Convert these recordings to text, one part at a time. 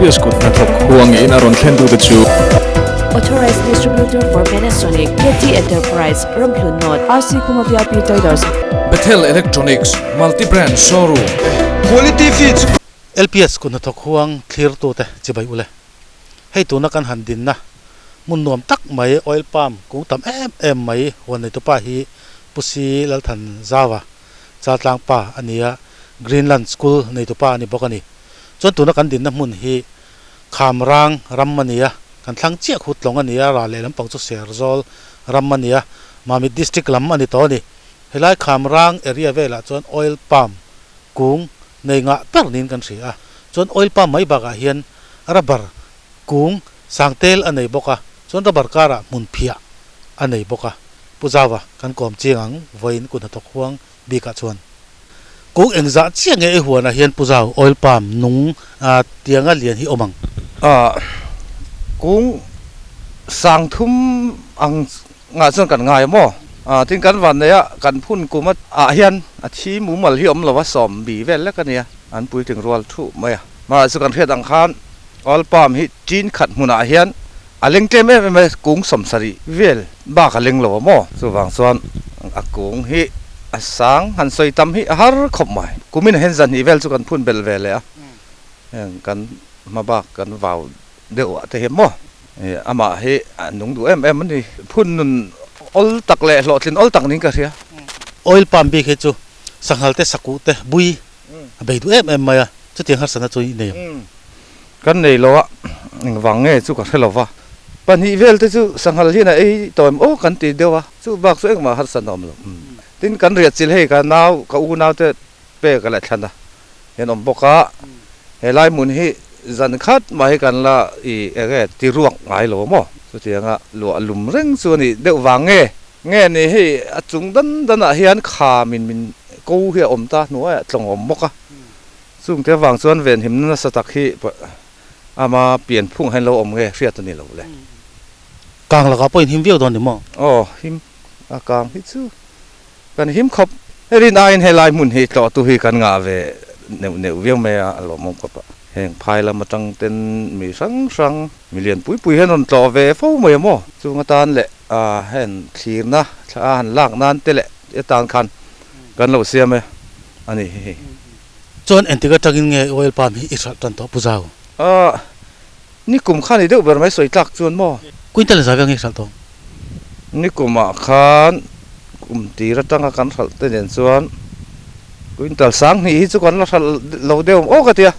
LPS kut hnathawk huangin a rawn thlen tute chu. Authorized Distributor for Panasonic, KT Enterprise, Ramhlun North, RC Khuma VIP Traders. Bethel Electronics, Multi Brand Showroom. Quality feeds. LPS kut hnathawk huang thlirtute chibai ule. Hei tuna kan han dinna hmun nuam tak mai oil palm kung tam em em mai huan neitupa hi Pu Si Lalthan Zaua Chaltlang pa a ni a, Greenland School neitupa a ni bawk a ni. Chuan tuna kan dinna hmun hi Khamrang ram a ni a, kan thlang chiah khu tlawng a ni a, ral leh lampang chu Serzawl ram a ni a, Mamit District lam a ni tawh a ni. Helai Khamrang area velah chuan oil palm kung nei ngah ber niin kan hria a, chuan oil palm mai bakah hian rubber kung sangtel a nei bawk a, chuan rubber karah hmun phiah a nei bawk a. Pu Zauva, kan kawm chiang ang, vawiin kut hnathawk huang bikah chuan. Kung engzah chiah nge i huanah hian Pu Zau, oil palm nung tianga lian hi awm ang? A, kung sang thum ang ngah chuan kan ngai a maw? A, tin kan van nei a, kan phun kum a ah hian a thi mumal hi awm lo a, sawm bi vel lek a nia, an puitling rual thuh mai a. Mahse kan hriat ang khan oil palm hi chin khat hmunah hian A leng tlem em em a, kung 70 vel bak a leng lo a maw? Chuvang chuan a kung hi a sang han sawi tam hi a har khawp mai. Kumin ah hian zahnih vel chu kan phun belh ve leh a, heng kan hma bak kan vau deuh ah te hian maw amah hi a nung duh em em a ni. Phun nun awl tak leh hlawhtlin awl tak niin ka hria. Oil palm bik hi chu sanghal te sakuh te bui a bei duh em em mai a, chutiang harsatna chu i nei ang. Kan nei lo a, engvang nge chu ka hre lo va. Pahnih vel te chu sanghal hian a ei tawh em aw kan ti deuh a, chu bak chu engmah harsat a awm lo. Tin, kan riah chil hei ka nau, ka u nau te pek a leh thlan a hian awm bawk a, he lai hmun hi zan khat mah hi kan la i eng nge ti ruak ngai lo maw? Chutianga luah lum reng chu a nih deuh vang nge? Nge ni hei a chung dan danah hian khamin min ko hi a awm ta hnuaiah tlawng a awm bawk a. Chungte avang chuan venhimna nasa tak hi ama pianphung ah hian lo awm nge hriat a ni lo le. Kang lakah pawh in him viau dawn ni maw? Aw, him a kang hi chu kan him khawp. Hei rin aiin helai hmun hi tlawhtu hi kan ngah ve neuh neuh viau mai a, a lawmawm khawp a. Heng phai lam atang ten mi hrang hrang, mi lian pui pui hian rawn tlawh ve fo mai a maw? Chung atan leh heng thlirna thla han lak nan te leh atan khan kan lo siam e a ni hi. Chuan engtik atangin nge oil palm hi i hralh tan tawh Pu Zau? Aw, nikum khan i deuh ber mai sawi tlak chuan maw? Quintal zah vel nge i hralh tawh? Nikumah khan kum tir atanga kan hralh te nen chuan quintal 2000 hi chu kan la hralh lo deuh awm aw ka ti a,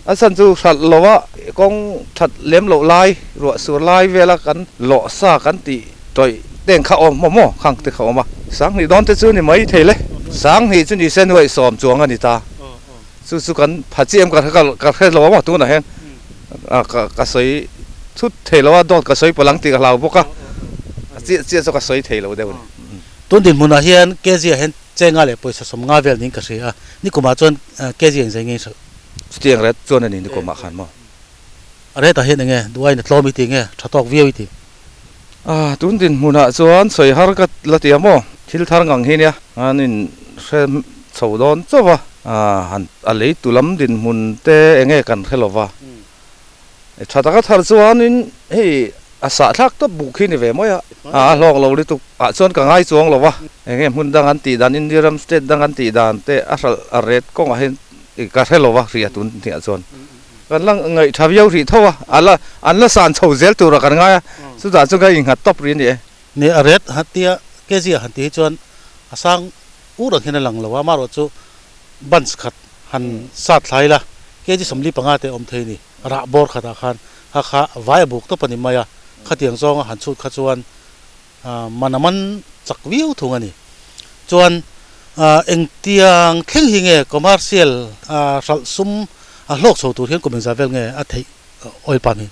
a chhan chu hralh lo a kawng that lem loh lai, ruah sur lai vela kan lawh sa kan tih tawih teng kha awm maw maw khang te kha awm a, 2000 dawn te chu ni mai thei le, 2000 chu ni se nuaih sawm chuang a ni ta, chu chu kan pha chiah em ka ka hre lo a maw tunah hian a ka ka sawi thut thei lo a dawt ka sawi palh ang tih ka hlau bawk a, a chiah chiah chu ka sawi thei lo deuh a ni. Tun dinhmunah hian kg ah hian chenga leh pawisa 50 vel niin ka hria a, nikumah chuan kg engzai nge i hralh? Chutiang ret chuan a ni nikumah khan maw? A retah hian enge duain a tlawm i ti nge tha tawk viau i ti? A, tun dinhmunah chuan sawi har ka la ti a maw? Thil thar ngang hi nia, an in hre chho dawn chauh a, a han a lei tu lam dinhmun te enge kan hre lo va. Tha taka thar chuanin hei a sah thlak tawp buk hi ni ve mai a, a hlawk lo lutuk ah chuan ka ngai chuang lo va, enge hmun dang an tih dan India ram state dang an tih dan te a hralh a ret kawngah hian ka hre lo va hria tun hniah chuan. Kan la ngaih tha viau hrih tho a, a la an la san chho zel tura kan ngai a, chutah chuan ka innghat tawp rih a ni e. Ni a ret han tia kg a han ti hi chuan a sang ur ang hian a lang lo a, amaherawh chu bunch khat han sat thlai la kg 45 te awm thei a ni, rah bawr khatah khan kha kha vai a buk tawp a ni mai a, khatiang zawnga han chhut kha chuan man a man chak viau thung a ni. Chuan engtiang thleng hi nge commercial hralh sum a hlawk chho tur hian kum engzah vel nge a theih oil palm hi?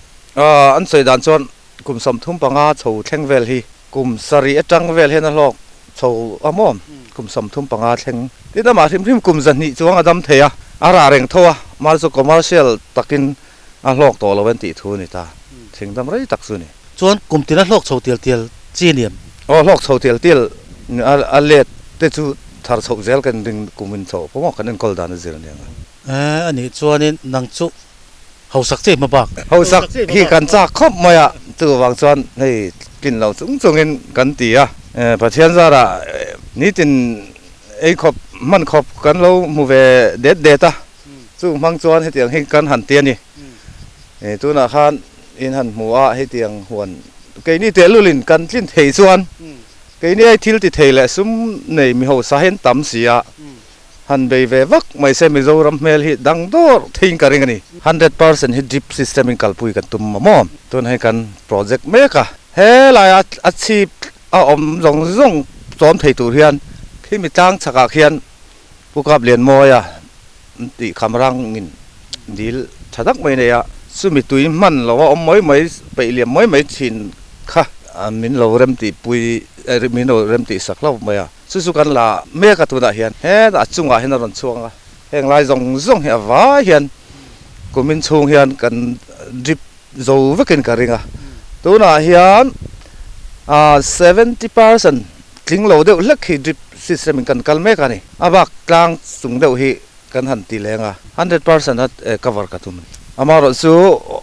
An sawi dan chuan kum 35 chho thleng vel hi kum 7 atang vel hian a hlawk chho a maw? Kum 35 thleng. Tin amah hrim hrim kum 200 chuang a dam thei a, a rah reng tho a, mahse chu commercial takin A hlawk tawh lo en tih thu a ni ta. Thing dam rei tak chu a ni. Chuan kum tin a hlawk chho tial tial chi a ni em? Aw, hlawk chho tial tial a let te chu thar chhoh zel kan ring kum in chhoh pawh maw kan enkawl dan a zir a ni ang a. E, a nih chuanin nang chu Hausak che hma bak. Hausak hi kan chak khawp mai a, chuvang chuan hei tlin lo chung chungin kan ti a. Pathian zarah nitin ei khawp hman khawp kan lo hmu ve det det a, chu hmang chuan hetiang hi kan han ti a ni. Tunah khan in han hmu a, hetiang huan keini tehlulin kan tlin thei chuan keini ai thil ti thei leh sum nei mi hausa hian tam si a, Han bei ve vak mai se Mizoram hmel hi dang dawr theiin ka ring a ni. 100% hi drip system in kalpui kan tum maw maw? Tun hei kan project mek a, helaia a chhip a awm zawng zawng chawm thei tur hian khimi tlang chhakah khian Pu Kap Lianmawia an tih kham rangin dil tha tak mai nei a, chumi tui hman lo a awm mai mai peih liam mai mai thin kha min lo remtihpui min lo remtih sak hlauh mai a. Chu chu kan la mek a tunah hian hetah a chungah hian a rawn chhuak a, heng lai zawng zawng hi a vai hian kumin chhung hian kan drip zo vekin ka ring a, tunah hian ah 70% tling lo deuh hlek hi drip system in kan kal mek a ni, a bak tlang chung deuh hi kan han ti leng a, 100% a cover ka tum a ni. Amaherawh chu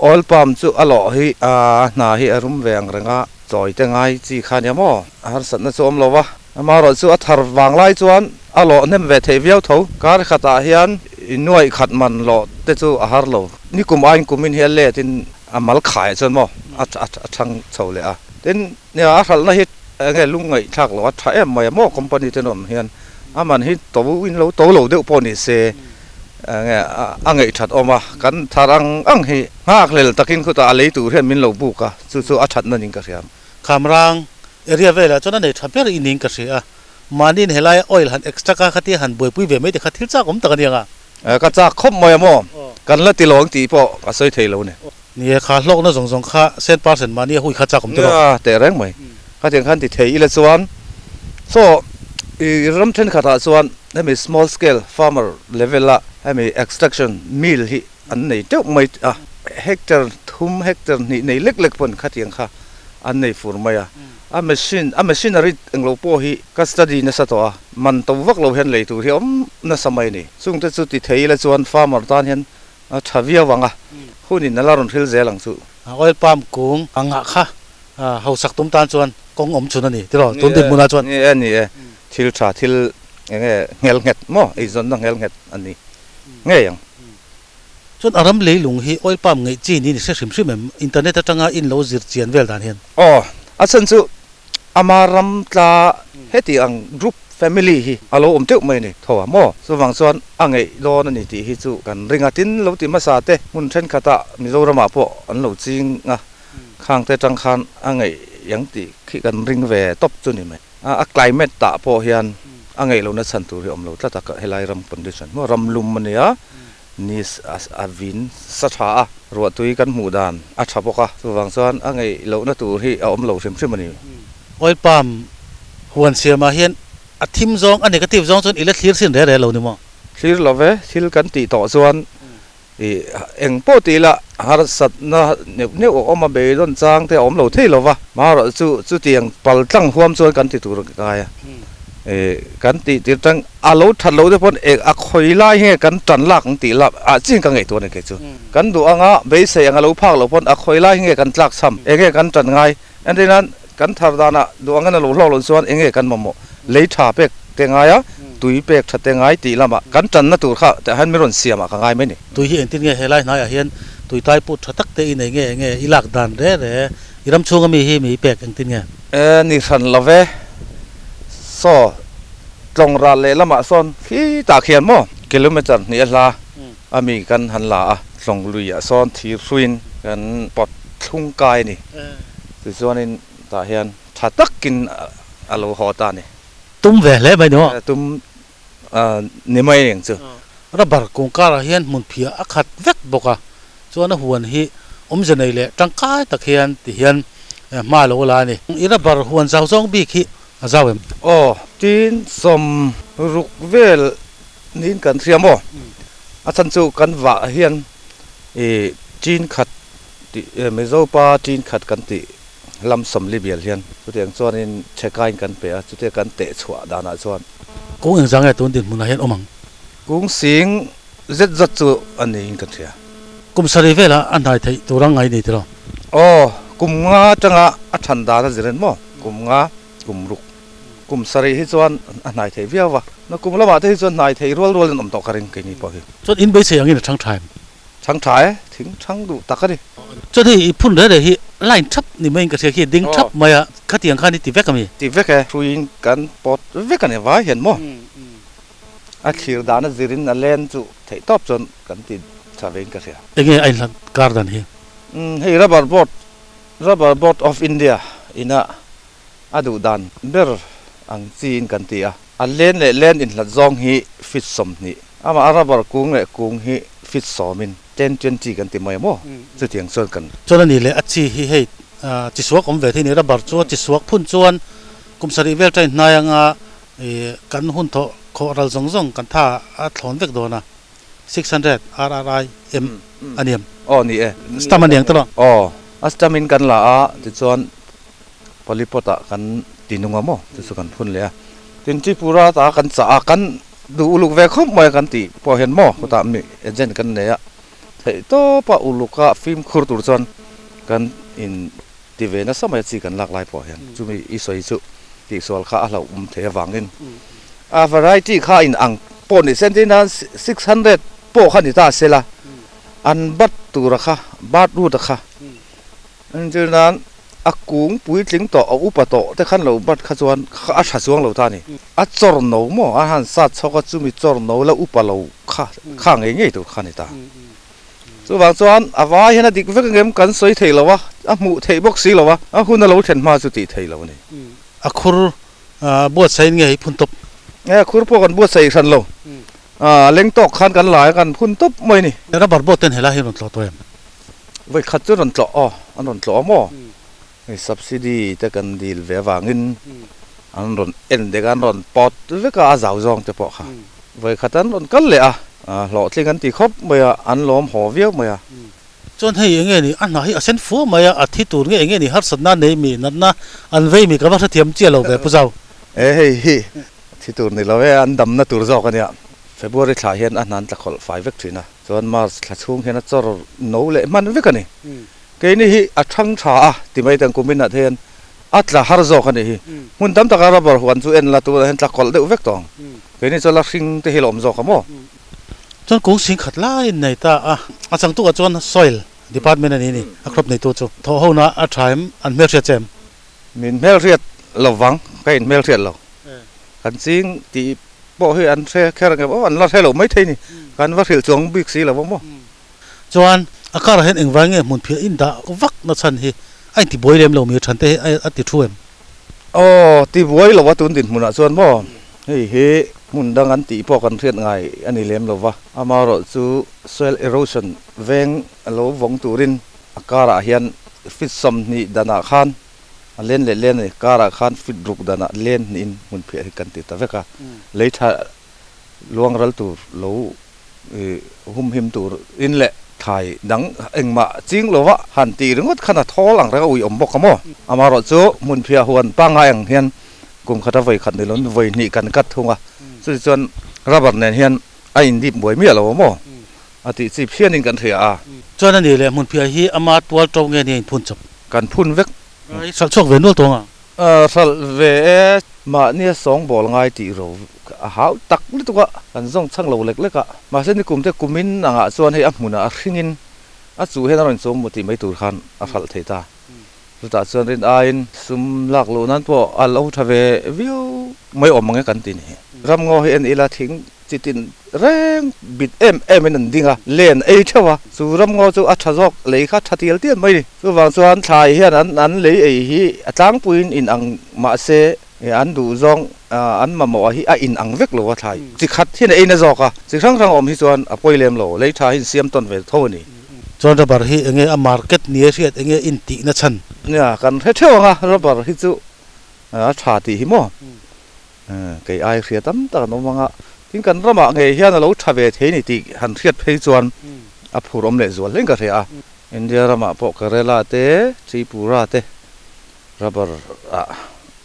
oil palm chu a lawh hi a hna hi a rum ve ang reng a. Chawi te ngai chi kha nia maw? A harsatna chu awm lo va. Amaherawh chu a thar vang lai chuan a lawh hnem ve theih viau tho. Kar khatah hian i nuaih khat man lawh te chu a har lo. Nikum aiin kumin hi a let in a mal khaiah chuan maw a thang chho leh a. Tin, nia a hralhna hi enge lungngaihthlak loh a tha em mai a maw company te nawm hian a man hi to in lo to lo deuh pawh ni se. Nge a ngeih that awm a, kan thar ang ang hi nghakhlel takin khutah a lei tur hian min lo buk a, chu chu a thatna ning ka hria. Khamrang area velah chuan a nei tha ber i ning ka hria a, mahniin helaia oil han extract a khatia han buaipui ve mai te kha thil chak awm tak a ni ang a. Ka chak khawp mai a maw, kan la ti lo ang tih pawh ka sawi thei lo ni. Ni e, kha hlawkna zawng zawng kha cent percent mahni a hui kha chak awm tawh. Nia, teh reng mai. Khatiang khan ti thei ila chuan saw i ram thenkhatah chuan hemi small scale farmer level a hemi extraction mill hi an nei teuh mai a, hectare thum hectare hnih nei lek lek pawn khatiang kha an nei fur mai a. A machine a machinery englo pawh hi ka study nasa tawh a, man to vak lo hian lei tur hi a awm nasa mai a ni. Chungte chu ti thei ila chuan farmer tan hian A tha viau ang a, hunin a la rawn hril zel ang chu. Oil palm kung a ngah kha hausak tum tan chuan kawng awm chhun a ni tiraw tun dinhmunah chuan. Ni e, ni e, thil tha thil eng nge nghel nghet maw eizawnna nghel nghet a ni ngei ang. Chuan a ram leilung hi oil palm ngeih chi niin i hre hrim hrim em? Internet atanga in lo zir chian vel dan hian. Aw, a chhan chu Ama ram tla heti ang group family hi a lo awm teuh mai a ni tho a maw? Chuvang chuan a ngeih dawn a ni tih hi chu kan ring a, tin lo ti hmasa te hmun thenkhatah Mizoramah pawh an lo ching a, khang te atang khan a ngeih ang tih khi kan ring ve tawp chu ni mai. A climate tah pawh hian a ngeih lohna chhan tur hi a awm lo tlat a, helai ram condition maw ram lum a nia. Ni a vin sa tha a, ruahtui kan hmuh dan a tha bawk a, chuvang chuan a ngeih lohna tur hi a awm lo hrim hrim a ni. Oil palm huan siamah hian a thim zawng, a negative zawng chuan i la thlir sin re re lo ni maw? Thlir lo ve, thil kan tih tawh chuan i eng pawh tih ila harsatna neuh neuh a awm a, beidawn chang te a awm lo thei lo va, marawh chu chutiang pal tlang huam chuan kan ti tur ngai a, kan tih tir tang. A lo that loh te pawn eng a khawi lai hi nge kan tan lak ang tih lap ah chin ka ngaihtuah a ni kei chu. Kan duh anga beisei anga lo phak loh pawn a khawi lai hi nge kan tlak cham, eng nge kan tan ngai? Entir nan kan thar danah duh angin a lo hlawk loh chuan eng nge kan mamawh? Lei tha pek te ngai a, tui pek tha te ngai tih lamah kan tanna tur kha tah hian min rawn siam ah ka ngai mai ni. Tui hi engtin nge helai hnaiah hian tui tai put tha tak te i nei nge enge i lak dan re re i ram chhunga mi hi mi pek engtin nge? E ni hran lo ve. Saw. Tlawng ral leh lamah sawn khi tah khian maw kilometer hnih a hla a mi kan han la a, tlawng luiah sawn thir hruiin kan pawt thlung kai a ni. Tichuanin tah hian tha takin a lo haw ta a ni. Tum ve hle mai ni maw? Tum ni mai eng chu. Rubber kung karah hian hmun phiah a khat vek bawk a, chuan a huan hi awmze nei leh tangkai tak hian ti hian hma a lo la a ni. I rubber huan zau zawng bik hi A zau em? Aw, tin 60 vel niin kan hria maw? A chhan chu kan vah hian i tin khat tih Mizo pa tin khat kan tih lam 40 bial hian chutiang chuanin chhekain kan pe a, chutia kan teh chhuah danah chuan. Kung engzah nge tun dinhmunah hian awm ang? Kung sing zet zat chu a niin kan hria. Kum sarih velah a hnai theih tur ang ngai ni tiraw? Aw, kum nga atanga a than dan a zir en maw? Kum nga, kum ruk, kum sarih hi chuan a hnai theih viau va. Na kum lamah te hi chuan hnai theih rual rualin awm tawh ka ring keini pawh hi. Chuan in beisei angin a chhang tha em? Chhang tha e, thing chhang duh tak a ni. Chuan hei i phun reh reh hi line thap ni maiin ka hria khi ding thap mai a, khatiang khan i ti vek a mi? Ti vek e, hruiin kan pawt vek a ni vai hian maw? A thlir dan a zirin a len chu theih tawp chuan kan ti tha vein ka hria. Enge a inhlat kar dan hi? Umm hei rubber board, Rubber Board of India ina a duh dan ber ang chiin kan ti a. A len leh len inhlat zawng hi feet 20, amah a rubber kung leh kung hi feet 10 in 10-20 kan ti mai a maw? Chutiang chuan kan. Chuan a ni leh a chi hi hei chi suak awm ve thei ni, rubber chu a chi suak phun chuan kum sarih vel tain hnai anga Ih, kan hun thawh khawh ral zawng zawng kan tha a thlawn vek dawn a, 600 RRI em a ni em? Aw ni e. Stamp a ni ang tawh lo. Aw, a stamp in kan la a, tichuan polypot ah kan ti nung a maw, chu chu kan phun leh a. Tin Tripura ta kan chah a, kan duh uluk ve khawp mai a kan tih pawh hian maw, khutah mi agent kan nei a, theih tawp a uluk a fimkhur tur chuan kan in Ti ve nasa mai a chi kan lak lai pawh hian chumi i sawi chu tihsual kha a hlauh awm thei avangin a variety kha in ang pawh ni se entir nan 600 pawh kha ni ta sela an bat tura kha bat root a kha entir nan a kung puitling tawh a upa tawh te khan lo bat kha chuan a tha chuang lo ta a ni a chawr no maw a han sat chhawk a chumi chawr no la upa lo kha kha ngei ngei tur kha ni ta. Chuvang chuan a vai hian a dik vek angem kan sawi thei lo a, a hmuh theih bawk si lo a, a hun a lo thlen hma chu tih thei lo a ni. A khur buatsaih nge hi phun tawp? E, a khur pawh kan buatsaih hran lo. A leng tawk khan kan lai a, kan phun tawp mai a ni. Rubber boat ten helai hi rawn tlawh tawh em? Vawi khat chu rawn tlawh aw, an rawn tlawh a maw? Hei subsidy te kan dil ve avangin an rawn en dek a, an rawn pawt vek a, a zau zawng te pawh kha vawi khat an rawn kal leh a, hlawhtling an ti khawp mai a, an lawm haw viau mai a. Chuan hei enge ni, a hnah hi a sen fua mai a, a thi tur nge enge ni, harsatna nei mi, natna an vei mi ka va hrethiam chiah lo ve Pu Zau. E hei hi thi tur ni lo e, an damna tur zawk a nia. February thla hian a hna an tla khawlh fai vek thin a, chuan March thla chhung hian a chawr no leh hman vek a ni. Keini hi a thang tha a ti mai tang kum inah te hian a tla har zawk a nih hi. Hmun tam taka rubber huan chu en la tunah hian tla kawlh deuh vek tawh ang. Keini chuan la hring te hi la awm zawk a maw? Chuan kung sing khat lai in nei ta a, a changtukah chuan soil department a ni ni, a crop neitu chu thawh hona a tha em, an hmelhriat che em? Min hmelhriat lo vang, ka in hmelhriat lo. Kan ching tih pawh hi an hre kher ang em aw, an la hre lo maithei ni, kan va hrilh chuang bik si lo a maw? Chuan a karah hian engvai nge hmun phiah in dah vak na chhan hi a intibuai lem lo mi than te hi a ti thu em? Aw, tibuai lo a tun dinhmunah chuan maw hei hi hmun dang an tih pawh kan hriat ngai a ni lem lo va, amaherawhchu soil erosion veng a lo vawng turin a karah hian feet 20 danah khan a len leh len a ni, karah khan feet ruk danah len hnihin hmun phiah hi kan ti ta vek a, lei tha luang ral tur lo humhim tur in leh thlai dang engmah ching lova han tih ringawt khan a thawl ang reng a ui awm bawk a maw? Amaherawh chu hmunphiah huan pangngai ang hian kum khata vawi khat ni loin vawi hnih kan cut thung a, chuti chuan rubber nen hian a indip buai miah lo a maw? A tih chip hianin kan hria a. Chuan a ni leh hmunphiah hi ama tual to nge ni a inphun chawp? Kan phun vek. I hralh chhuak ve nual tawng a. Hralh ve e, mahnia sawngbawl ngai tih ro a hau tak lutuk a, kan zawng chhang lo lek lek a. Mahse nikum te kumin angah chuan hei a hmunah a hringin a chuh hian a rawn chawm maw tih mai tur khan a hralh thei ta. Chutah chuan rin aiin sum lak luh nan pawh a lo tha ve viau mai awm ang e kan ti ni. Ramngaw hi en ila thing Chi tin reng bit em em in an ding a, len ei theuh a, chu ramngaw chu a tha zawk lei kha tha tial tial mai ni. Chuvang chuan thlai hian an an lei ei hi a tlangpuiin in ang mahse an duh zawng an mamawh hi a in ang vek lo a thlai. Chi khat hian a ei na zawk a, chi hrang hrang awm hi chuan a pawi lem lo, lei tha hi in siam tawn ve tho a ni. Chuan rubber hi enge a market nia hriat enge in tihna chhan? Nia, kan hre theuh ang a, rubber hi chu a tha tih hi maw? Kei ai hria tam tak an awm ang a, tin kan ramah ngei hian a lo tha ve thei ni tih han hriat phei chuan a phur awm leh zual hlein ka hria a. India ramah pawh Kerala te, Tripura te rubber ah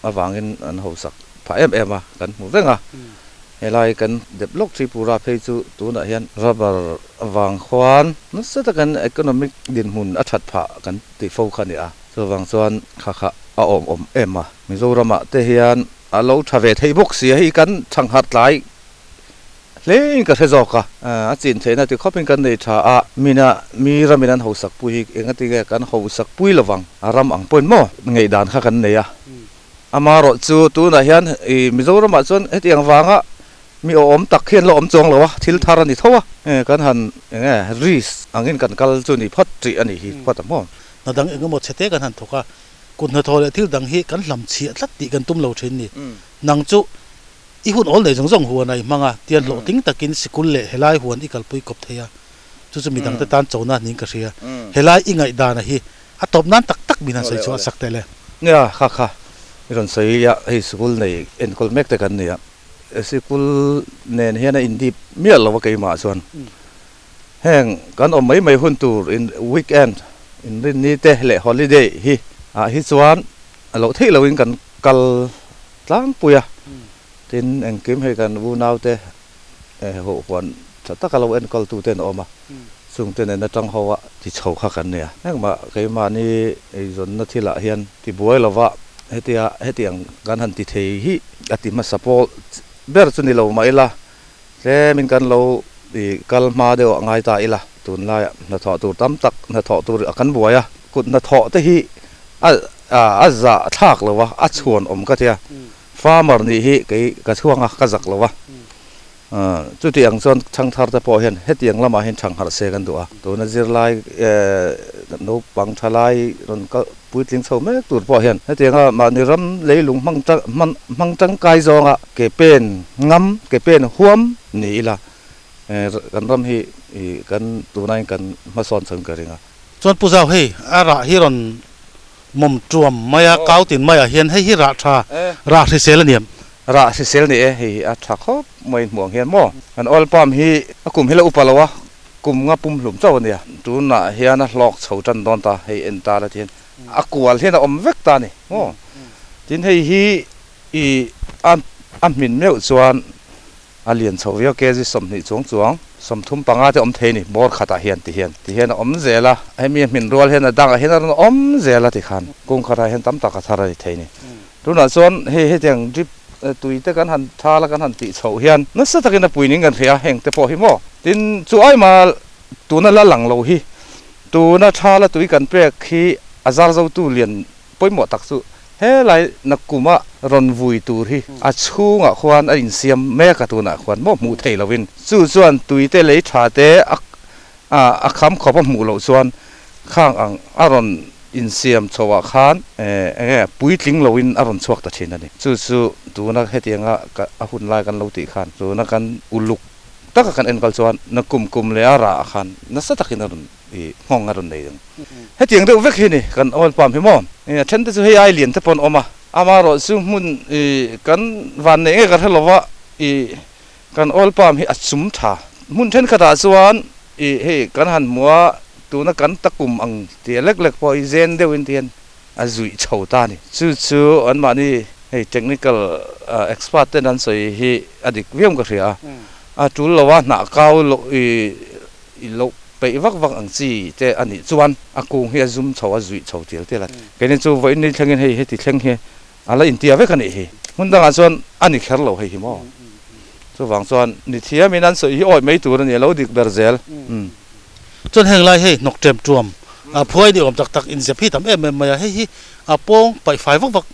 avangin an hausak phah em em a, kan hmu reng a. Helai kan dep lawk Tripura phei chu tunah hian rubber avang khuan nasa takin economic dinhmun a that phah kan ti fo kha a ni a. Chuvang chuan kha kha a awmawm em a. Mizoramah te hian a lo tha ve thei bawk si a, hei kan chhangharh tlai hlein ka hre zawk a. A chin theihna ti khawpin kan nei tha a, mina mi ramin an hausak pui hi engatinge kan hausak pui lovang a ram ang pawhin maw ngaihdan kha kan nei a. Amaherawh chu tunah hian i Mizoramah chuan hetiang vanga mi awm tak hian la awm chuang lo a, thil thar a ni tho a, kan han eng nge risk angin kan kal chu ni phawt tih a nih hi phawt ang maw? Hna dang eng emaw chhe te kan han thawk a, kut hnathawh leh thil dang hi kan hlam chhiah tlat tih kan tum lo thin ni. Nang chu i hun awl nei zawng zawng huan a i hmang a, tian hlawhtling takin sikul leh helai huan i kalpui kawp thei a, chu chu midangte tan chona niin ka hria. Helai i ngaihdan a hi A tawp nan tak tak min han sawi chhuah sak teh le. Nia, kha kha i rawn sawi a, hei sikul nei enkawl mek te kan ni a, sikul nen hian a indip miah lo a keimah chuan heng kan awm mai mai hun tur in weekend inrinni te leh holiday hi ah hi chuan a loh theih loin kan kal tlangpui a, tin engkim hei kan unau te ho huan tha taka lo enkawl tu ten a awm a, chung te nen atang ho a ti chho kha kan nia. Engmah keimahni eizawnna thilah hian ti buai lova hetia hetiang kan han ti thei hi a ti hmasa pawl ber chu ni lo mah ila, tlemin kan lo i kal hma deuh a ngai ta ila, tunlaiah hnathawh tur tam tak hnathawh tur a kan buai a, kut hnathawh te hi a a zah thlak lo a, a chhuan awm ka tia. Farmer nih hi kei ka chhuang a, ka zak lo a. Chuti ang chuan chhangthar te pawh hian hetiang lamah hian chhangharh se kan duh a. Tuna zirlai naupang tha lai rawn kal puitling chho mek tur pawh hian hetianga mahni ram leilung hmang hmang tangkai zawnga ke pen ngam, ke pen huam ni ila kan ram hi kan tunain kan hmasawn chhan ka ring a. Chuan Pu Zau hei a rah hi rawn Mawm tuam mai a, kau tin maiah hian hei hi rah tha, rah hrisel a niam. Rah hrisel ni e, hei hi a tha khawp mai hmuh ang hian maw. Kan oil palm hi a kum hi la upa lo a, kum nga pum hlum chauh a nia. Tunah hian a hlawk chho tan dawn ta, hei en ta la tihian a kual hian a awm vek ta a ni maw. Tin hei hi i a a hmin meuh chuan A lian chho viau kg 20 chuang chuang 35 te awm thei a ni bawr khatah hian ti hian ti hian a awm zel a, hemi a hmin rual hian a dangah hian a rawn awm zel a tikhan kung khatah hian tam tak a thar a ni thei a ni. Tunah chuan hei hetiang drip tui te kan han thal a kan han tih chhoh hian nasa takin a pui ning kan hria a heng te pawh hi maw tin chu aima tuna la lang lo hi tuna thala tui kan pek hi a zar zotu lian Pawimawh tak chu helai nakuma rawn vui tur hi a chhungah khuan a insiam mek a, tunah khuan maw hmuh theih lohin chu chuan tuite lei tha te a a kham khawp a hmuh loh chuan khang ang a rawn insiam chhoah khan eng nge puitling loin a rawn chhuak ta thin a ni. Chu chu tuna hetianga a hun lai kan lo tih khan tuna kan uluk taka kan enkawl chuan nakum kum leh a rah khan nasa takin a rawn I nghawng a rawn nei ang. Hetiang deuh vek hi ni kan oil palm hi maw. A then te chu hei ai lian te pawh an awm a. Amaherawh chu hmun i kan van neih nge ka hre lova i kan oil palm hi a chum tha. Hmun thenkhatah chuan i hei kan han hmu a tuna kan takum ang tia lek lek pawh i zen deuhin ti hian a zuih chho ta a ni. Chu chu anmahni hei technical expert ten an sawi hi a dik viau ka hria a. A tul lo a hnah kau loh i I loh peih vak vak ang chi te a nih chuan a kung hi a zum chho a zuih chho tial tial a. Keini chu vawiin ni thlengin hei heti thleng hi a la intia vek a nih hi. Hmun dangah chuan a ni kher lo hei hi maw. Chuvang chuan ni thiamin an sawi hi awih mai tur a ni a lo dik ber zel. Chuan heng lai hei hnawk ṭem ṭuam a phuai ni awm tak tak inzep hi tam em em mai a, hei hi a pawng paih fai vak vak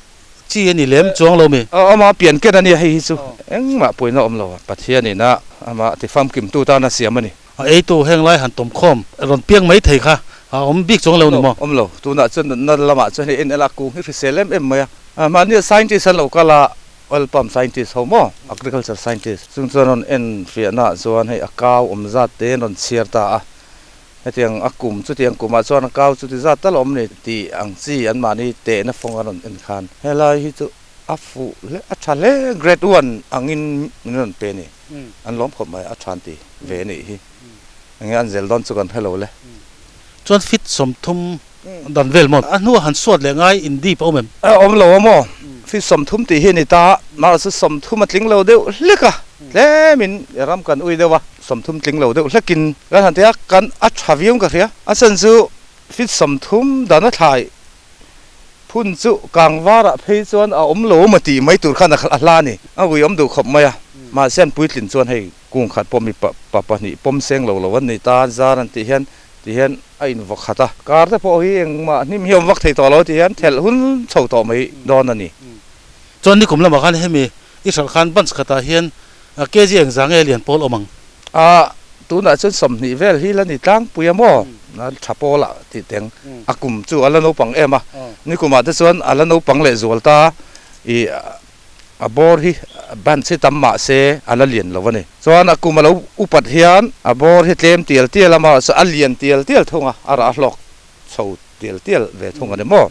chi a ni lem chuang lo mi. Aw ama pian ken a nia hei hi chu engmah pawina awm lo a, Pathian ina amah ti famkimtu tan a siam a ni. A eitu heng lai han tawm khawm rawn piang mai thei kha a awm bik chuang lo ni maw? Awm lo, tunah chuan natna lamah chuan hei en ela kung hi hrisel em em mai a, mahni scientist an lo kal a, oil palm scientist ho maw, agriculture scientist chung chuan rawn en fiahnaah chuan hei a kau awm zat te an rawn chhiar ta a, hetiang a kum chutiang kumah chuan a kau chuti zat tal a awm ni tih ang chi anmahni tehna fawng a rawn en khan helai hi chu a fuh hle a tha hle grade one angin min rawn pe a ni an lawm khawp mai a than ti ve a nih hi enge an zel dawn chu kan hre lo le. Chuan fit 30 dan vel maw a hnua han suat leh ngai in deep a awm em? A awm lo a maw fit 30 tih hi a ni ta mahse 30 a tling lo deuh hlek a. Tlemin ram kan ui deuh a, 30 tling lo deuh hlekin kan han ti a, kan a tha viau ka hria. A chan chu feet 30 dan a thlai phun chu kangvarah phei chuan a awm lo maw tih mai tur khan a hla a ni. A ui awm duh khawp mai a, mahse an puitlin chuan hei kung khat pawh mi pa pahnih pawm seng lo lo an nei ta, zar an tih hian ti hian a invaw khat a. Kar te pawh hi engmah hnim hi awm vak thei tawh lo ti hian thelh hun chho tawh mai dawn a ni. Chuan nikum lamah khan hemi I hralh khan bunch khatah hian kg engzah nge lian pawl awm ang? A, tunah chuan 20 vel hi la ni tlangpui a maw? A tha pawl ah tih teng a kum chu a la naupang em a, nikumah te chuan a la naupang leh zual ta i a bawr hi bunch hi tam mah se a la lian lo a ni. Chuan a kum a lo upat hian a bawr hi tlem tial tial a maw a lian tial tial thung a, a rah hlawk chho tial tial ve thung a ni maw?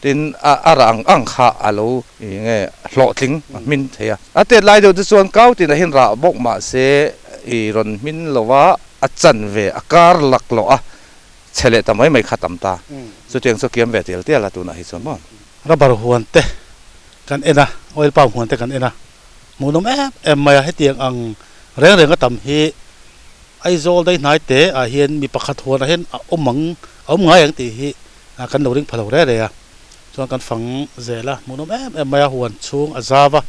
Tin, a a rah ang ang kha a lo ih nge hlawhtling a hmin thei a. A tet lai deuh te chuan kau tinah hian rah bawk mah se ih rawn hmin lo a, a chan ve a kar lak loh a chhe leh ta mai mai kha tam ta. Chutiang chu a kiam ve tial tial a tunah hi chuan maw? Rubber huan te kan en a, oil palm huan te kan en a, hmuhnawm em em mai a, hetiang ang reng reng a tam hi Aizawl dai hnai te ah hian mi pakhat huanah hian a awm ang, a awm ngai ang tih hi kan lo ring pha lo re re a. Chuan kan fang zel a, hmuhnawm em em mai a, huan chhung a zau a,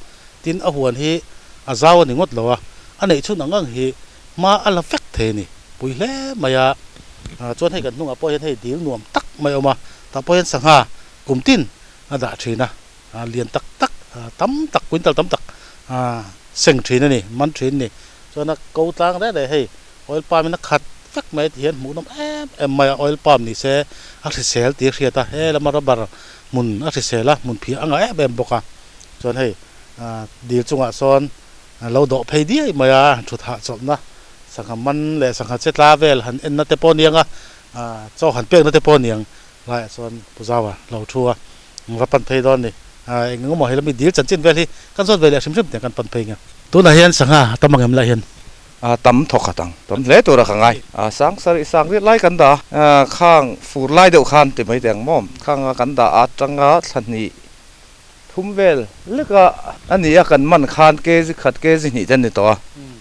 tin a huan hi a zau a ni ngawt lo a, a neih chhun ang ang hi hma a la vek thei a ni, pui hle mai a. Chuan hei kan hnungah pawh hian hei dil nuam tak mai a awm a, tah pawh hian sangha kum tin a dah thin a, lian tak tak tam tak quintal tam tak seng thin a ni, man thin a ni. Chuan a ko tlang reh reh hei oil palm in a khat vek mai ti hian hmuhnawm em em mai a, oil palm ni se a hrisel tih a hriat a, he lama rubber hmun a hrisel a, hmun phiah a ngah em em bawk a, chuan hei dil chungah sawn lo dawh phei diai mai a, thut hahchawlhna sangha man leh sangha che tla vel han enna te pawh a niang a, chaw han pekna te pawh a niang laiah chuan Pu Zaua lo thu a, va pan phei dawn ni. Eng eng emaw he lami dil chanchin vel hi kan zawt ve leh hrim hrim tiang kan pan phei nge. Tunah hian sangha tam ang em lah hian? A tam thawk khat ang. Tam hle tura ka ngai. A sang sarih sang riat lai kan dah a, khang fur lai deuh khan ti mai teh ang maw? Khang a kan dah atanga thla hnih thum vel lek a a ni a kan man khan kg khat kg hnih te an ni tawh a,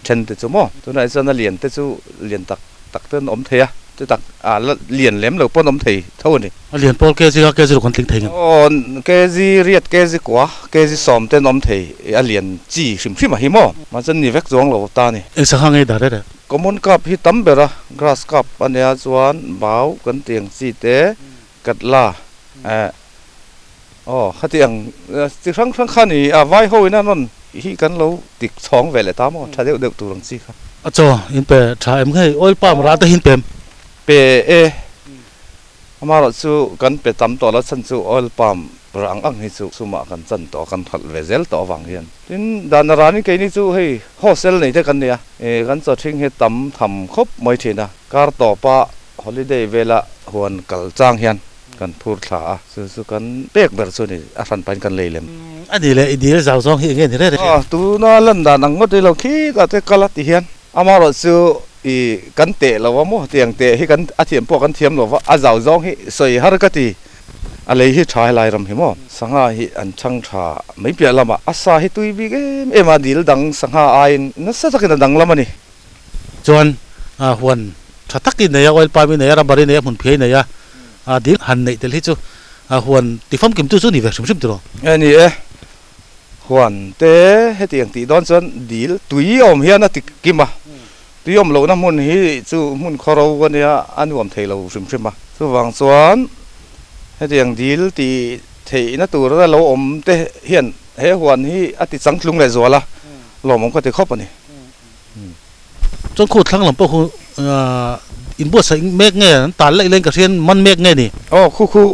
then te chu maw? Tunah chuan a lian te chu lian tak tak te an awm thei a, chu tak a la lian lem lo pawn awm thei tho a ni. A lian pawl kg kha kg ruk an tling thei ngem? Aw, kg riat, kg kua, kg 10 te an awm thei, a lian chi hrim hrim a hi maw? Mahse ni vek zawng lo ta a ni. Eng sangha ngei dah reh reh? Common carp hi tam ber a, grass carp a nia chuan bau kan ti ang chi te, katla eh aw khati ang chi hrang hrang kha ni a vai ho in a rawn hi kan lo tik chhawng ve leh ta maw tha deuh deuh tur ang chi kha. A chaw in pe tha em hei oil palm ral te hi in pe em? Pe e, amaherawh chu kan pe tam tawh lo chhan chu oil palm rang ang hi chu sumah kan chan tawh a kan khalh ve zel tawh avang hian. Tin dan a ranin keini chu hei hostel nei te kan nia kan chaw thing hi tam tham khawp mai thin a kar tawpa Holiday vela huan kal chang hian kan phur thla a, chu chu kan pek ber chu ni, a hran pahin kan lei lem. A ni le, i dil zau zawng hi enge ni reh reh? Aw, tuna lan dan ang ngawt ilo khitah te kal a ti hian amaherawh chu i kan teh lo a maw tiang teh hi kan a thiam pawh kan thiam lo va, a zau zawng hi sawi har ka ti, a lei hi tha helai ram hi maw sangha hi an chhang tha mai piah lamah a sa hi tui bik em em a, dil dang sangha aiin nasa takin a danglam a ni. Chuan huan tha tak i nei a, oil palm i nei a, rubber i nei a, hmun phiai i nei a, dil han neih tel hi chu huan ti famkim tu chu ni ve hrim hrim tiraw? E ni e, huan te hetiang tih dawn chuan dil tui awm hian a ti kim a, tui awm lohna hmun hi chu hmun khawro a nia, a nuam thei lo hrim hrim a, chuvang chuan hetiang dil tih theihna tur a lo awm te hian he huan hi a ti changtlung leh zual a, lawmawm ka ti khawp a ni. Chuan khu thlang lam pawh khu inbuatsaih mek nge an tal laih laiin ka hrian man mek nge ni? Aw khu khu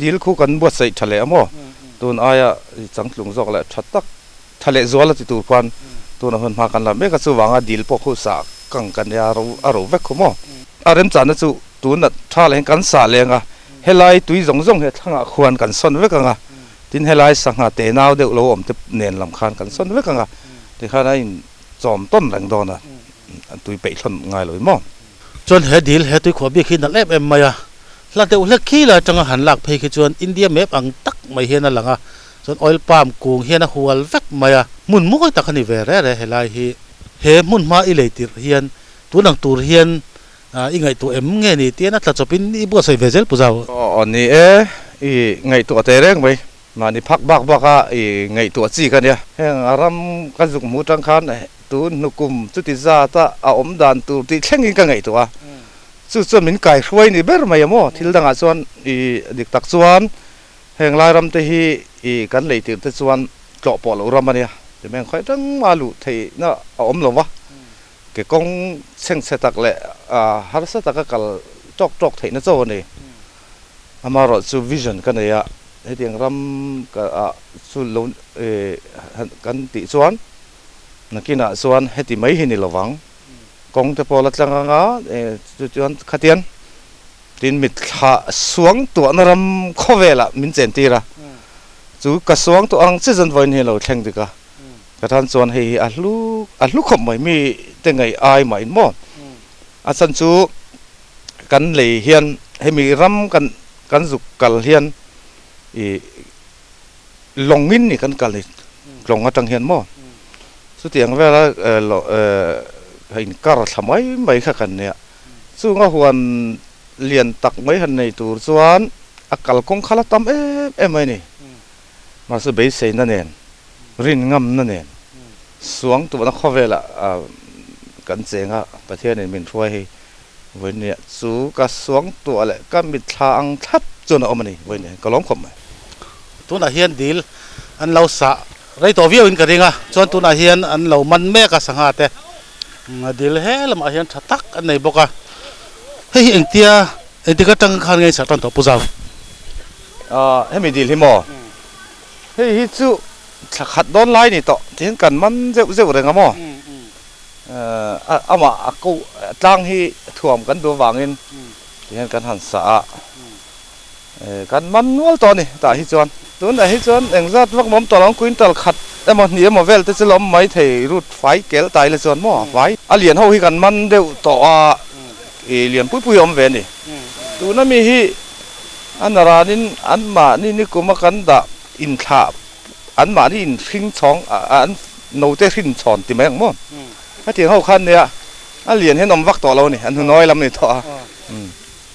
dil khu kan buatsaih tha leh a maw? Tun aia changtlung zawk leh tha tak tha leh zual a ti tur khuan tuna hun hma kan la mek a chuvanga dil pawh khu sah kang kan nia a ro vek khu maw? A remchahna chu tuna tha leh hian kan sah leng a, helai tui zawng zawng hi a thlangah khuan kan sawn vek ang a, Tin helai sangha te nau deuh lo awm te nen lam khan kan sawn vek ang a, tikhan a in chawm tawn reng dawn a, an tui peih thlawn ngai lo i maw? Chuan he dil he tuikhuah bik hi nalh em em mai a, hla deuh hlek khi lai atanga han lak phei khi chuan India map ang tak mai hian a lang a, Chuan oil palm kung hian a hual vek mai a, hmun mawi tak a ni ve re re helai hi. He hmun hma i lei tirh hian tun ang tur hian i ngaihtuah em nge ni tian a tla chawpin i buatsaih ve zel pu zau. Aw ni e, i ngaihtuah teh reng mai. Mahni phak bak bak a i ngaihtuah chi ka nia. Heng a ram ka zuk hmu tang khan tun hnukum chuti zat a a awm dan tur tih thlengin ka ngaihtuah a. Chu chuan min kaihruai ni ber mai a maw? Thil dangah chuan i dik tak chuan heng lai ram te hi i kan lei tir te chuan tlawh pawh loh ram a nia. Timeng khawi tang a luh theihna a awm lo va, ke kawng chhengchhe tak leh harsa taka kal tawk tawk theihna chaw a ni. Amaherawh chu vision ka nei a, hetiang ram ka ah chu lo kan tih chuan nakinah chuan heti mai hi ni lovang. Kawng te pawh la tlang anga chu chuan khatian tin mitthla suang tuahna ram khawvelah min chen tir a, chu ka suang tuah ang chi zan vawiin hi a lo thleng dik a, ka tan chuan hei hi a hlu a hlu khawp mai mi te ngaih ai mah in maw a chhan chu kan lei hian hemi ram kan kan zuk kal hian ih lawngin ni kan kal ni tlawng atang hian maw chutiang vela inkar thla mai mai kha kan nia chunga huan lian tak mai han nei tur chuan a kalkawng kha la tam em em mai a ni mahse beiseina nen rin ngamna nen suang tuhna khawvelah kan cheng a Pathianin min hruai hei Vawinia chu ka suang tuah leh ka mitthla ang thlap chuan a awm a ni. Vawinia ka lawm khawp mai. Tunah hian dil an lo sah rei tawh viau in ka ring a, chuan tunah hian an lo man mek a sangha te. Dil he lamah hian tha tak an nei bawk a. Hei hi engtia engtik atang khan nge in sah tan tawh Pu Zau? Hemi dil hi maw? Hei hi chu thla khat dawn lai ni tawh tihian kan man zeuh zeuh reng a maw? Amah a ko tlang hi thuam kan duh avangin tihian kan han sa a, kan man nual tawh a ni tah hi chuan. Tunah hi chuan engzat vak mawm tawh lo ang, quintal khat emaw hnih emaw vel te chu la awm mai thei rut fai kel tai la chuan maw fai. A lian ho hi kan man deuh tawh a, ih lian pui pui a awm ve a ni. Tuna mi hi a naranin anmahni nikuma kan dah inthlah Anmahni in hring chhawng an note hrin chhawn ti mai ang maw? Hetiang ho khan nia a lian hian awm vak tawh lo a ni, an hnunawi lam a ni tawh a.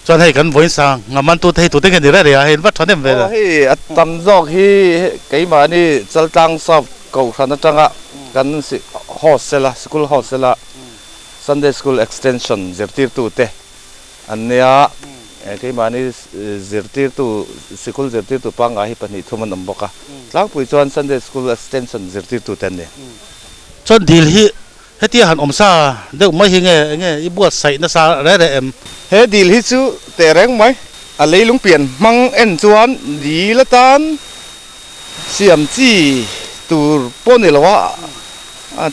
Chuan hei kan vawiin sang ngam an tute hei tute nge ni reh reh a, hei an va tha nem ve le. Aw hei a tam zawk hi keimahni Chaltlang South Kohhran atanga kan hostel a, school hostel a Sunday School Extension zirtirtute An nia, keimahni zirtirtu, sikul zirtirtu pangngai hi pahnih thum an awm bawk a. Tlangpui chuan Sunday School Extension zirtirtu te an ni. Chuan dil hi hetia han awm sa deuh mai hi nge enge i buatsaih nasa reh reh em? He dil hi chu teh reng mai, a leilung pian hmang en chuan dil atan siam chi tur pawh ni lo a,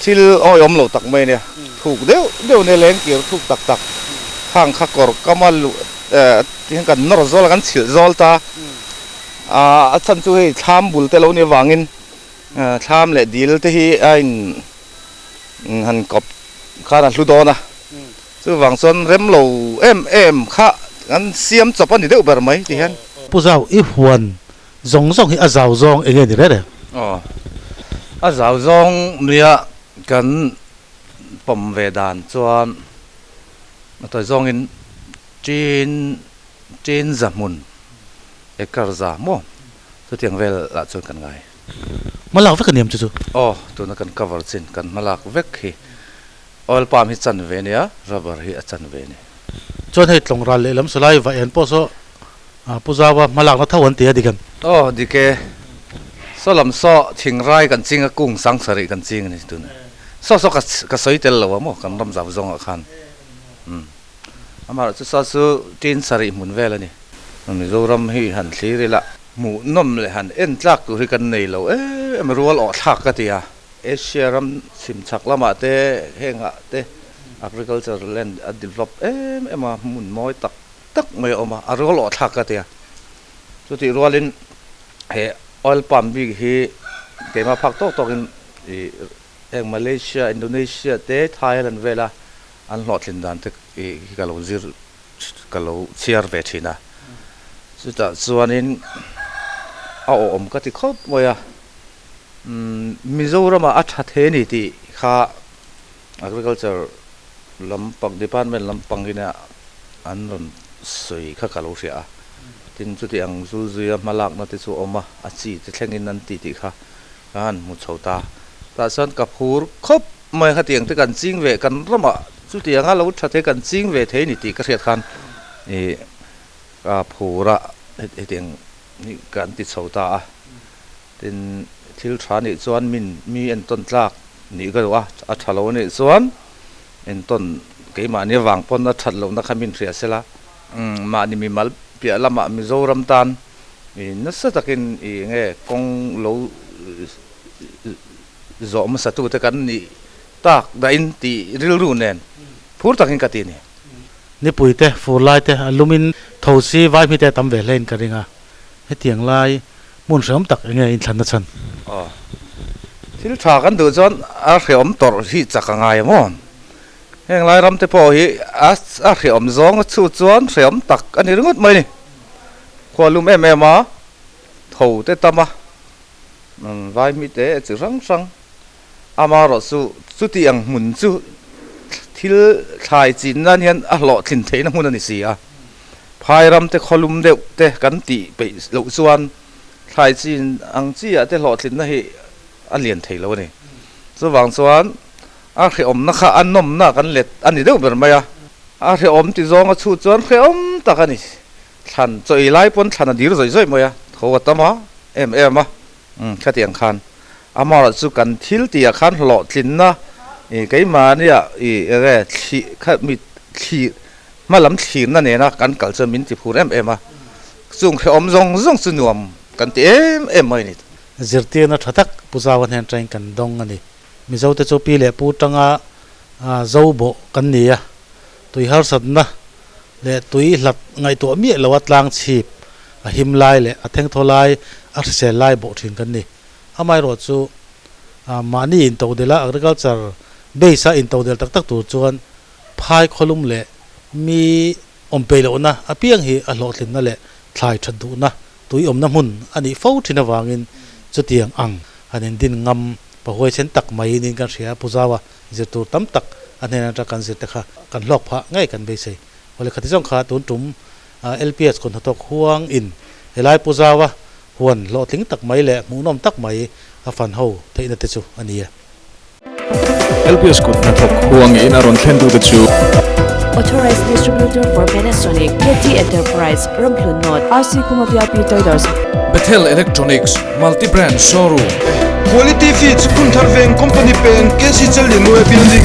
thil awihawm lo tak mai a nia. Thuk deuh deuh nia leng kir thuk tak tak khang kha kawr kama luh tihian kan nawr zawl a kan chhilh zawl ta a chhan chu hei thlam bul te lo nih avangin thlam leh dil te hi a in han kawp khan a hlu dawn a chuvang chuan rem lo em em kha kan siam chawp a ni deuh ber mai tihian. Pu Zau, i huan Zawng zawng hi a zau zawng eng nge ni reng reng? Aw, a zau zawng nia kan pawm ve dan chuan a tawi zawngin tin tin za hmun acre za maw chutiang vel ah chuan kan ngai. Hmalak vek a ni em chu chu? Aw, tuna kan cover chin kan hmalak vek hi oil palm hi chan ve nia, rubber hi a chan ve ni. Chuan hei tlawng ral lehlam sawlai va en pawh saw Pu Zaua hmalakna tho an ti a dik em? Aw dik e. Saw lam saw thingrai kan ching a kung sang sarih kan ching a ni tuna. Saw saw ka ka sawi tel lo a maw kan ram zau zawngah khan. Umm. Amaherawhchu saw chu tin sarih hmun vel a ni. Mizoram hi han thlir ila hmuhnawm leh han en tlak tur hi kan nei lo em em rual awh thlak ka ti a. Asia ram chhim chhak lamah te hengah te agriculture land a develop em em a hmun mawi tak tak mai a awm a, a rual awh thlak ka ti a. Chutih rualin he oil palm bik hi keimah phak tawk tawkin ih heng Malaysia, Indonesia te Thailand vela an hlawhtlin dan te hi ka lo zir ka lo chhiar ve thin a. Chutah chuanin a awm ka ti khawp mai a Mizoram ah a tha thei a ni tih kha agriculture lampang department lampang in a an rawn sawi kha ka lo hria a tin chuti ang zul zui a hmalakna te chu a awm a a chi te thlengin an ti tih kha ka han hmu chho ta tah chuan ka phur khawp mai khatiang te kan ching ve kan ramah chutianga lo tha thei kan ching ve thei a ni tih ka hriat khan ih ka phur a hetiang hi kan ti chho ta a tin thil tha nih chuan min mi entawn tlak nih ka duh a a tha lo anih chuan entawn keimahni avang pawn a that lohna kha min hria sela mahni mimal piah lamah Mizoram tan ih nasa takin ih nge kawng lo zawh hmasa tute kan nih tak dahin tih rilru nen phur takin ka ti a ni. Nipui te, fur lai te a lumin tho si vai hmi te a tam ve hlein ka ring a, hetiang lai hmun hreawm tak enge inthlanna chhan? Aw, thil tha kan duh chuan a hreawm tawrh hi chak a ngai maw? Heng lai ram te pawh hi a a hreawm zawng a chhut chuan hreawm tak a ni ringawt mai ni. Khua lum em em a, tho te tam a, vai hmi te chi hrang hrang Amaherawhchu, chuti ang hmun chu thil thlai chin nan hian a hlawhtlin theihna hmun a ni si a. Phai ram te khawlum deuh te kan tih peih loh chuan thlai chin ang chi ah te hlawhtlinna hi a lian thei lo a ni. Chuvang chuan a hrehawmna kha a nawmna kan let a ni deuh ber mai a. A hrehawm ti zawng a chhut chuan hrehawm tak a ni. Thlan chawi lai pawn thlan a dir zawih zawih mai a, tho a tam a em em a. Umm khatiang khan amaherawh chu kan thil tih ah khan hlawhtlinna ih keimahnia ih enge thli kha mi thli hma lam thlirna nena kan kal chuan min ti phur em em a, chung hrehawm zawng zawng chu nuam kan ti em em mai a ni. Zirtirna tha tak Pu Zau a hnen atangin kan dawng a ni. Mizo te chu pi leh pu tanga zo bawh kan ni a, tui harsatna leh tui hlat ngaihtuah miah loa tlang chhip a him lai leh a thengthaw lai a hrisel lai bawh thin kan ni. Amaherawh chu mahni intodela agriculture base a intodel tak tak tur chuan phai khawlum leh mi awm peih lohna apiang hi a hlawhtlinna leh thlai that duhna tui awmna hmun a nih fo thin avangin chutiang ang han indin ngam pahuaisen tak mai niin kan hria a, Pu Zaua zir tur tam tak a hnen atang kan zir te kha kan hlawk phah ngei kan beisei. Awle khati zawng kha tun tum LPS khawn hnathawk huang in helai Pu Zaua huan hlawhtling tak mai leh hmuhnawm tak mai a fan ho theihna te chu a ni e. LPS kut hnathawk huang in a rawn thlen tute chu. Authorized Distributor for Panasonic, KT Enterprise, Ramhlun North, RC Khuma VIP Traders. Bethel Electronics, Multi Brand Showroom. Quality Feeds, Phunthar Veng Company Peng, KC Challianue Building.